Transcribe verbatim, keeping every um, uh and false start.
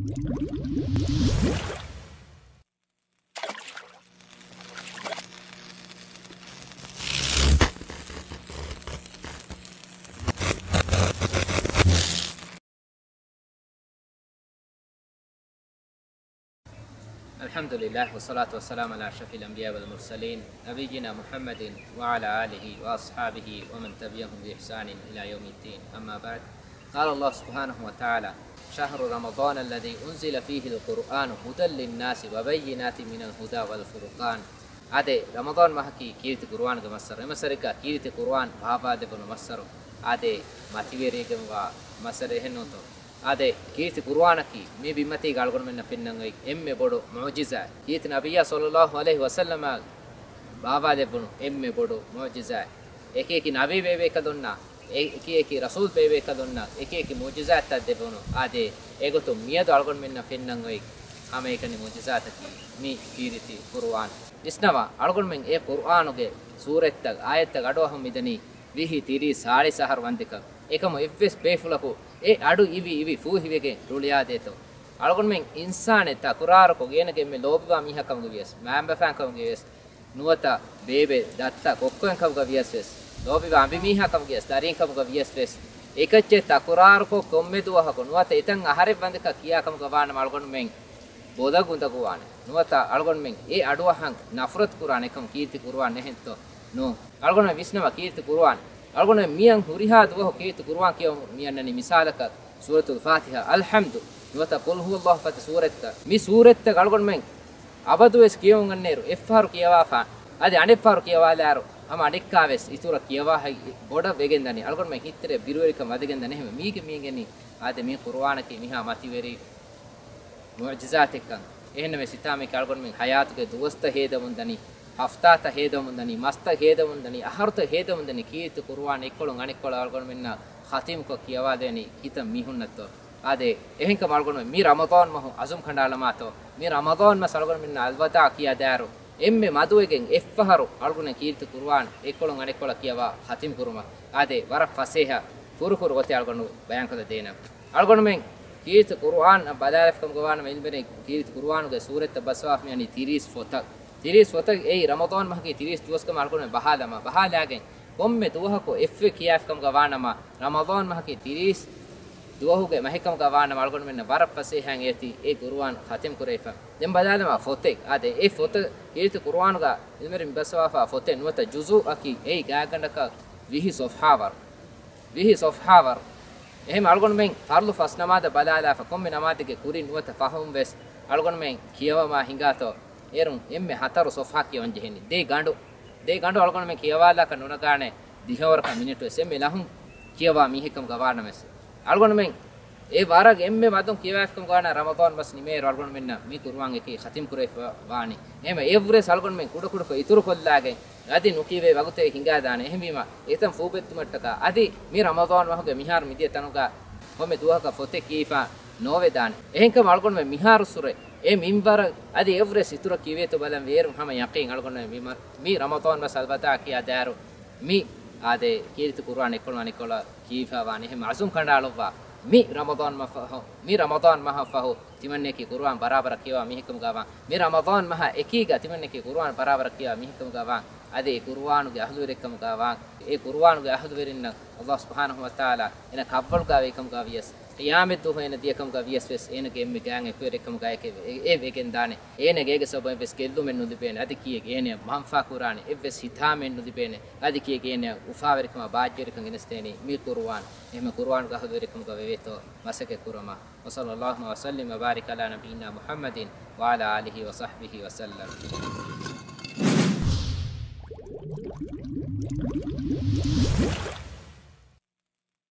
الحمد لله والصلاة والسلام على أشرف الأنبياء والمرسلين نبينا محمد وعلى آله وأصحابه ومن تبعهم بإحسان إلى يوم الدين. أما بعد، قال الله سبحانه وتعالى: شهر رمضان الذي أنزل فيه القرآن هدى للناس وبينات من الهدى والفرقان. އާދެ، ރަމަޟާން މަހަކީ ކީރިތި ޤުރުއާންގެ މައްސަރު. އެ މައްސަރަކަށް ކީރިތި ޤުރުއާން ބާވާލެވުނު މައްސަރު. އާދެ، މަތިވެރިވެގެންވާ މައްސަރު އެހެންނޫންތޯ؟ އާދެ، ކީރިތި ޤުރުއާނަކީ މި ބިންމަތީގަ އަޅުގަނޑުމެންނަށް ފެންނަން އޮތް އެންމެ ބޮޑު މުޢުޖިޒާތް. ކީރިތި ނަބިއްޔާ ޞައްލައްލާހު ޢަލައިހި ވަސައްލަމަށް ބާވާލެއްވުނު އެންމެ ބޮޑު މުޢުޖިޒާތް. އެކިއެކި ނަބީ ބޭބޭކަލުންނަށް، އެ-، އެކިއެކި ރަސޫލް ބޭބޭކަލުންނަށް އެކިއެކި މުޢުޖިޒާތްތައް ދެވުނު. އާދެ، އެގޮތުން މިއަދު އަޅުގަނޑުމެންނަށް ފެންނަން އޮތް ހަމައެކަނި މުޢުޖިޒާތަކީ މި ކީރިތި ޤުރުއާން. ވިސްނަވާ، އަޅުގަނޑުމެން އެ ޤުރުއާނުގެ ސޫރަތްތައް، އާޔަތްތައް އަޑުއަހަން މިދަނީ ވިހި، ތިރީސް، ސާޅީސް އަހަރު ވަންދެކަށް. އެކަމު އެއްވެސް ބޭފުޅަކު އެ އަޑު އިވި އިވި ފޫހިވެގެން ރުޅިއާދޭތޯ. އަޅުގަނޑުމެން އިންސާނެއް ތަކުރާރުކޮށް އޭނަގެ އެންމެ ލޯބިވާ މީހާ ކަމުގަ ވިޔަސް، މައިންބަފައިން ކަމުގަ ވިޔަސް، ނުވަތަ ބޭބެ، ދައްތަ، ކޮއްކޮއިން ކަމުގަ ވިޔަސް ވެސް، ލޯބިވާ އަނބިމީހާ ކަމުގަ ވިޔަސް، ދަރީން ކަމުގަ ވިޔަސް ވެސް، އެކައްޗެއް ތަކުރާރުކޮށް ކޮންމެ ދުވަހަކު ނުވަތަ އެތަން އަހަރެއް ވަންދެކަށް ކިޔާ ކަމުގަ ވާނަމަ އަޅުގަނޑުމެން ބޮލަށް އުނދަގޫވާނެ. ނުވަތަ އަޅުގަނޑުމެން އެ އަޑުއަހަން ނަފްރަތު ކުރާނެ ކަމަށް ކީރިތި ޤުރުއާން އެހެންތޯ؟ ނޫން. އަޅުގަނޑުމެން ވިސްނަވާ ކީރިތި ޤުރުއާން. އަޅުގަނޑުމެން މިއަން ހުރިހާ ދުވަހު ކީރިތި ޤުރުއާން ކިޔަވަމުން މި އަންނަނީ މިސާލަކަށް ސޫރަތުލް ފާތިޙާ، އަލްޙަމްދު، ނުވަތަ ޤުލް ހުވައްލާހު ފަދަ ސޫރަތްތައް. މި ސޫރަތްތައް އަޅުގަނޑުމެން އަބަދުވެސް ކިޔަވަމުން އަންނައިރު އެއްފަހަރު ކިޔަވާފާނެ. އަދި އަނެއްފަހަރު ކިޔަވާލާއިރު ހަމަ އަނެއްކާވެސް އިތުރަށް ކިޔަވާ ހައި ބޮޑަށް ވެގެންދަނީ. އަޅުގަނޑުމެން ހިތްތެރޭ ބިރުވެރިކަން ވަދެގެންދަނީ. އެހެންވެ މީގެ މީގެނީ އާދެ މި ޤުރުއާނަކީ މިހާ މަތިވެރި މުޢުޖިޒާތެއްކަން. އެހެންނަމަވެސް ހިތާމައަކީ އަޅުގަނޑުމެން ޙަޔާތުގެ ދުވަސްތައް ހޭދަމުންދަނީ، ހަފްތާތައް ހޭދަމުންދަނީ، މަސްތައް ހޭދަމުންދަނީ، އަހަރުތައް ހޭދަމުންދަނީ، ކީރިތި ޤުރުއާން އެއްކޮޅުން އަނެއްކޮޅަށް އަޅުގަނޑުމެންނަށް ޚަތީމުކޮށް ކިޔަވާދޭނީ ކިތަން މީހުންނަށްތޯ؟ އާދެ، އެހެންކަމުން އަޅުގަނޑުމެން މި ރަމަޟާން މަހު އަޒުމް ކަނޑައަޅަމާތޯ؟ މި ރަމަޟާން މަސް އަޅުގަނޑުމެންނަށް އަލްވަދާޢު ކިޔާދާއިރު، އެންމެ މަދުވެގެން އެއްފަހަރު އަޅުގަނޑު ކީރިތި ޤުރުއާން އެއްކޮޅުން އަނެއްކޮޅަށް ކިޔަވާ ޚަތީމް ކުރުމަށް. އާދެ، ވަރަށް ފަސޭހަ ކުރުކުރު ގޮތެއް އަޅުގަނޑު ބަޔާންކޮށްލަދޭނަން. އަޅުގަނޑުމެން ކީރިތި ޤުރުއާން ބަލާލަފިކަމުގަ ވާނަމަ، އިލްމެރި ކީރިތި ޤުރުއާނުގެ ސޫރަތްތައް ބަސްވާފަ މިއަނީ ތިރީސް ފޮތަށް. ތިރީސް ފޮތަށް އެއީ ރަމަޟާން މަހަކީ ތިރީސް ދުވަސްކަމަށް އަޅުގަނޑުމެން ބަހާލަމާ، ބަހާލާގެން ކޮންމެ ދުވަހަކު އެއްފަހަރު ކިޔާފިކަމުގަ ވާނަމަ، ރަމަޟާން މަހަކީ ތިރީސް ދުވަހުގެ މަހެއްކަމުގަ ވާނަމަ، އަޅުގަނޑުމެންނަށް ވަރަށް ފަސޭހައިން އޭތި އެ ޤުރުއާން ޚަތިމް ކުރެވިފަ. ދެން ބަލާލަމާ ފޮތެއް. އާދެ، އެ ފޮތަށް ކީރިތި ޤުރުއާނުގަ އިލްމެރި މިބަސްވާފާ ފޮތެއް ނުވަތަ ޖުޒުއަކީ އެއީ ގާތްގަނޑަކަށް ވިހި ޞަފްޙާވަރު. ވިހި ޞަފްޙާވަރު. އެހެން އަޅުގަނޑުމެން ފަރުޟު ފަސް ނަމާދަށް ބަލާލާފަ، ކޮންމެ ނަމާދެއްގެ ކުރިން ނުވަތަ ފަހުން ވެސް އަޅުގަނޑުމެން ކިޔަވަމާ ހިނގާތޯ، އޭރުން އެންމެ ހަތަރު ޞަފްޙާ ކިޔަވަން ޖެހެނީ. ދޭ ގަނޑު، ދޭ ގަނޑު އަޅުގަނޑުމެން ކިޔަވާލާކަށް ނުނަގާނެ ދިހަވަރަކަށް މިނިޓު ވެސް. އެންމެ ލަހުން ކިޔަވާ މީހެއްކަމުގަ ވާނަމަވެސް، އަޅުގަނޑުމެން އެ ވަރަށް އެންމެ މަދުން ކިޔަވާފިކަމުގަ ވާނަމަ، ރަމަޟާން މަސް ނިމޭއިރު އަޅުގަނޑުމެންނަށް މި ޤުރުއާން އެކީ ޚަތިމް ކުރެވިފަ ވާނީ. އެހެންވެ އެއަށްވުރެސް އަޅުގަނޑުމެން ކުޑަކުޑަކޮށް އިތުރުކޮށްލާގެން އަދި ނުކިޔެވޭ ވަގުތެއް ހިނގާދާނެ. އެހެންވީމަ، އެތަން ފޫބެއްދުމަށްޓަކާ އަދި މި ރަމަޟާން މަހުގެ މިހާރު މިދިޔަ ތަނުގަ ކޮންމެ ދުވަހަކަށް ފޮތެއް ކިޔިފަ ނޯވެދާނެ. އެހެންކަމުން އަޅުގަނޑުމެން މިހާރުއްސުރެ އެ މިންވަރަށް އަދި އެއަށްވުރެސް އިތުރަށް ކިޔެވޭތޯ ބަލަން ވޭރުން ހަމަ ޔަޤީން އަޅުގަނޑުމެން މި މަ-، މި ރަމަޟާން މަސް އަލްވަދާޢަށް ކިޔާ ދާއިރު މި އާދެ، ކީރިތި ޤުރުއާން އެއްކޮޅު އަނެއްކޮޅަށް ކިޔިފަ ވާނެ. އެހެން އަޒުމް ކަނޑައަޅުއްވާ، މި ރަމަޟާން މަހަށް ފަހު، މި ރަމަޟާން މަހަށް ފަހު ތިމަންނައަކީ ޤުރުއާން ބަރާބަރަށް ކިޔަވާ މީހެއްކަމުގަ ވާން. މި ރަމަޟާން މަހާ އެކީގަ ތިމަންނައަކީ ޤުރުއާން ބަރާބަރަށް ކިޔަވާ މީހެއްކަމުގަ ވާން. އަދި އެ ޤުރުއާނުގެ އަހުލުވެރިއެއްކަމުގަ ވާން. އެ ޤުރުއާނުގެ އަހުލުވެރިންނަށް ﷲ ސުބްޙާނަހޫ ވަތަޢާލާ އޭނަ ކަށްވަޅުގައިވޭ ކަމުގަ ވިޔަސް، ޤިޔާމަތްދުވަހު އޭނަ ދިޔަކަމުގަ ވިޔަސް ވެސް އޭނަގެ އެންމެ ގާތް އެކުވެރިކަމުގައި އެ ވެގެންދާނެ. އޭނަގެ އޭގެ ސަބަބުން ވެސް ގެއްލުމެއް ނުލިބޭނެ. އަދި ކިއެއް އޭނަ މަންފާ ކުރާނެ އެއްވެސް ހިތާމައެއް ނުލިބޭނެ. އަދި ކިއެއް އޭނަ އުފާވެރިކަމާ ބާއްޖަވެރިކަން ގެނެސްދޭނީ މި ޤުރުއާން. އެހެން ޤުރުއާނުގެ އަހުލުވެރިކަމުގަ ވެވޭތޯ މަސައްކަތް ކުރަމާ. وصلى الله وسلم وبارك على نبينا محمد وعلى آله وصحبه وسلم.